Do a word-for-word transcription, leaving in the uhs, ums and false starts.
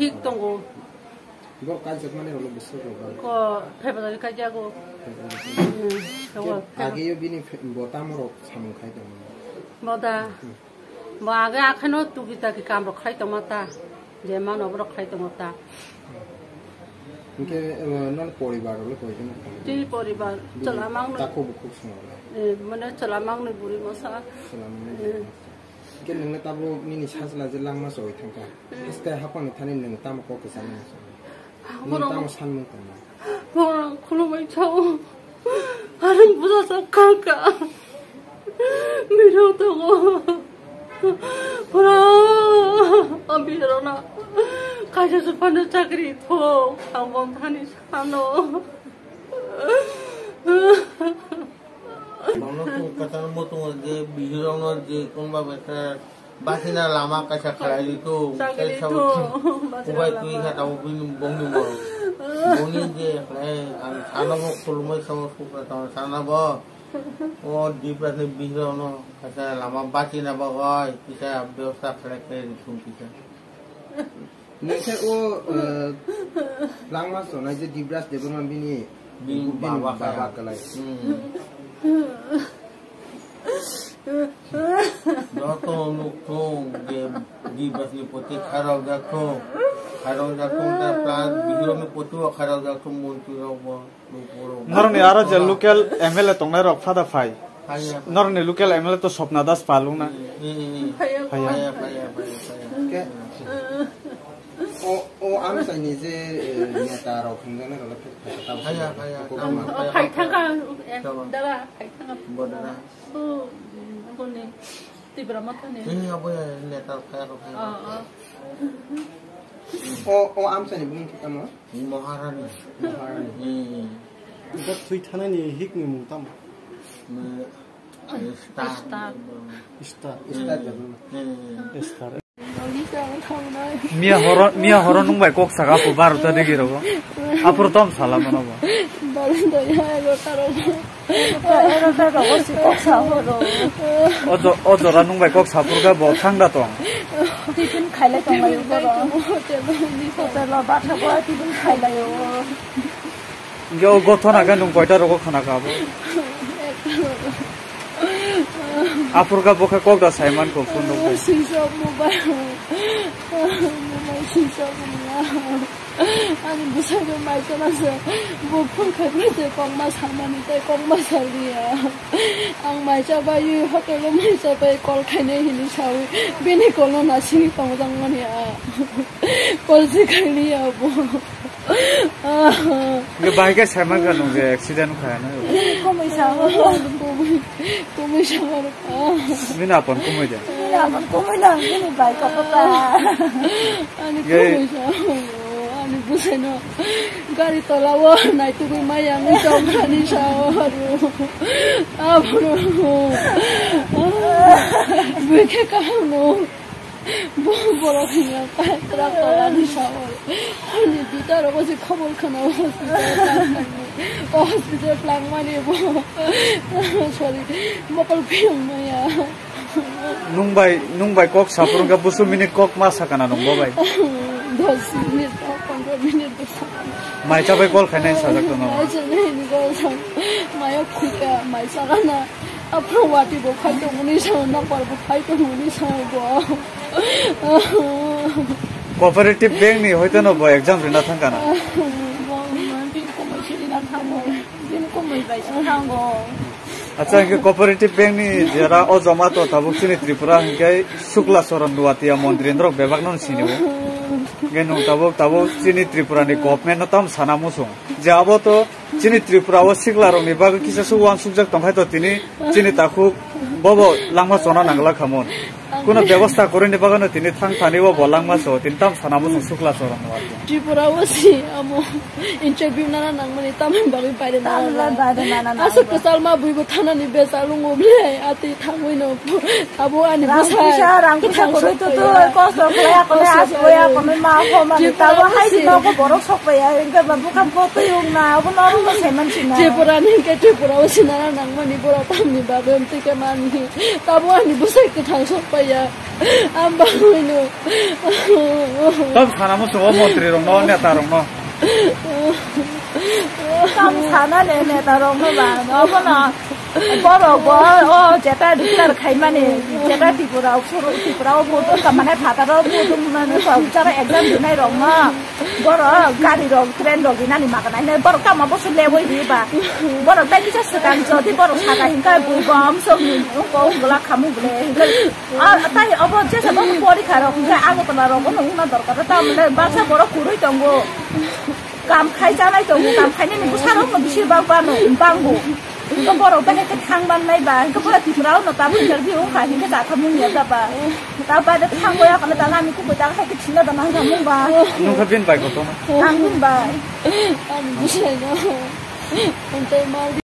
Thik tongo. Bo kaijakmani rokno bwswk rok ba? Ko February kaijago. February. Hmm, tongo. Age yo bini fe-, bo tamo rok samung khai tongo? Bo da. Hmm. Bo age akheno tugi tagi kam rok khai tongma ta. Je mano borok khai tongo ta. Hingke, eh, non poribar rok le koi tongo? Tini poribar, bini chwla mangno. Takhuk bukhuk swngo le? Eh, mane chwla mangno buri masa. Chwla mangno. Eh. Hingke nongle tabuk nini sajla je langma choi thangkha. Hmm. Haste haphangni thani nwng tamo kok kwchangma? Nwng borok tamo sanmung tangma? Borok khulumui chao. Arang buja chao kangka. Biro tongo. Pura abirona. Kaisa se phano chakri tho. Ang bom thani sano. Bono tong kwchang bo tongo je bihirokno je konba bai khe basina lama kaisa khlai di tong, chakri tei sabo tho, basina kubai lama. Twi kha tabo bini bongni borok. Boni je khlai ang sano bo khulumui sabo sukra tong sana bo. O Dibras ni bihirokno kaisa lama basina bagwi kisa bebosta khlai khe ri thung kisa. Nokhe o, eh, langma chonai je Dibras Debbarma bini, bini bini baba baba kaya. Kwlai. Hmm. Joto nukthung je Dibras ni poti kharok jak thung, kharok jak thung ta plus bihirok ni poti o kharok jak thung montri rok bo. Norokni aro je local M L A tongnai rok phada phai. Phaiya. Norokni local M L A to Swapna Das Palung na. Hmm, hmm, hmm. Phaiya. Phaiya. Phaiya, phaiya, phaiya, phaiya. Ke? O, o amchaini je, eh, neta rok hwnjaknai rok le phai, phai, phai, phaiya, phaiya. Phaiya, tamo, tamo, phaiya. Phai thangka, eh, tamo. Dara, phai thangka. Bo dara. Oh, boni Tipra Mothani. Ini abo ya neta phaiya rok phaiya. Oh, oh. O, o amchaini bumung khe tamo? Maharani. Maharani. Hmm. Dak thwi thanani hikni mung tamo? Me, eh, Star. Star. Star. Star. Hmm. Star. Miya horo, miya horo nung bai kok saka po barota digi rogo. Apor tom sala mano bo. Balon do ya ego taro. Ero ta rogo si kok sa horo. O jo-, o jora nung bai kok sapur ga bo thang da tong. Tiffin khailai tong lai borok. Hotel o batha bo tiffin khailai o. Ge o gothona ga nung koita rogo khana ka bo. Apur ga bo khe kok da saiman ko phone rok. Switch off mobile. Mobile switch off mobile. Ani bwsai no mai chana se, bo phone khai phai se kokma samani tei kokma saliya. Ang mai chabai hotel o mai chabai call khainai hini sawi, bini call no nasing tong jang mani a. Call se khailiya bo. Nge bai ke saiman ka nung je accident kha na. Komai sa, komai, komai sa. Bini apon kumui de. Bini apon kumui nang, bini bai kopo ta. Ani kumui sa, ani bwsai no gari tola o naitugwi maya wngwi tongmani sa o aro. Aboro. Bwkhe kaham no. Bo borok hinya pai trak tola ni sa o. Ani bita rogo se khobor khana o hospital. O hospital plangmani bo. Sorry. Mokol phiyong maya. Nung bai, nung bai kok sapur wngkha busu minute kok ma sakana nung bo bai. Dos minute, pondro minute. Mai chabai call khainai sajak tono. Mai chabai ni call sa. Maya khuika, mai sakana. Aphro wati bo khai tongmani sa, na par bo khai tongmani sa bo. Cooperative Bank ni hoito no bo exam rina thangkana. Bo man tin komai siri na thango. Din komai bai sa thango. Acha, hingke Cooperative Bank ni jera o joma to tabuk chini Tripura hingke Sukla Charan Nuatia montri norok bebak no sini o. Hingke nung tabuk, tabuk chini Tripura ni government no tam sana musung. Je abo to chini Tripura o sikla rok ni bagwi kisa su uansukjak tongkhai to tini chini takhuk bobo langma chona nangla khamon. Kuno bebosta kwrwini bagwino tini thang thani o bo langma so, tini tam sana bosong Sukla Charan no ati. Tripura o si amo interview nana nangmani tamni bagwi baire nana Tamla nang. Baire nana nang. Aswk kwchal ma buibo thanani besa lungo ble, ati thangwi no abo ani Rang bwsai. Puisa, rang puisa kwthang kwrwi sok tu tu, paiya. Kosto khlai, akonai Kosto aswk oi, khlai. Akonai ma, ho mani Tripura tabo o hai si. Di nogo borok sok paiya, hingke ba bwkha bo twi wng na, abo no oro no saiman si na. Tripura ni hingke Tripura o si nana nangmani borok tamni bagwi amtwi khe mani. Tabo ani bwsai kwthang sok paiya. Ang bangwino. Tam sana mo subo montri rok no, neta rok no. Tam sana ne neta rok no ba, no, no, no. Borok bo, o, jeta declare khaimani, jeta Tripura, Tripura o vote wngkha mane phataro vote wngmani, kok bichara exam dinai rok no. Borok gari rok, train rok rinani makanai hinwi borok tamo bosu leboi ri ba. Borok tai kisa swkang jodi borok saka hinka bui bom song ni ungko ungla khamu bole hinka. A tai obo jesa bo porikha rok hinka Agartala rok no ungna dorkar ta mane baksa borok kurui tongo. Kam khai chanai tongo, kam khainani bwsa rok no bisi bang bano bango. Hinka borok bai khe thang ban nai ba, hinka borok Tripura o no tabuk interview wngkha, hinka jakha mung ya da ba. Ta ba de thang boya kana ta nani kubui ta hai ke thina da nang mung ba. Nung kha bin bai ko to. Ang bin bai. Ang bin bai.